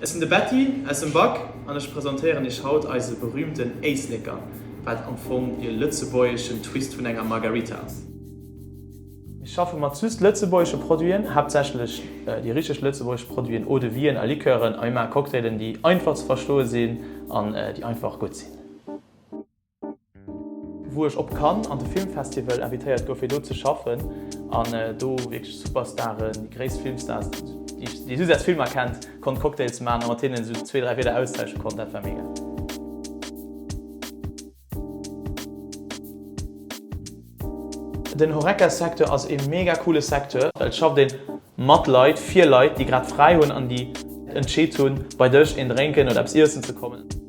Ech sinn de Batty aus dem Bac an ech presentéieren iech haut eise berühmten Éisleker, wat am Fong de lëtzebuergeschen Twist vun enger Margarita ass. Mir schaffe mat just lëtzebuergesche Produiten, haaptsächlech déi richteg lëtzebuergesch Produiten, Eau de Vien a Liqueuren, a mir maache Cocktailen, déi einfach ze verstoe sinn an déi einfach gutt sinn. Wou ech op Cannes an de Filmfestival invitéiert gouf fir do ze schaffen an do wierklech Superstaren, déi gréisst Filmstars, déi ee just aus Filmer kennt, konnt Cocktails maachen a mat hinnen esou zwee, dräi Wierder austausche konnt, dat war mega. Den Horeca-Secteur ass ee mega coole Secteur, well et schafft een mat Leit, fir Leit, déi grad fräi hunn an déi entscheet hunn, bei dech een drénken oder eppes iessen ze kommen.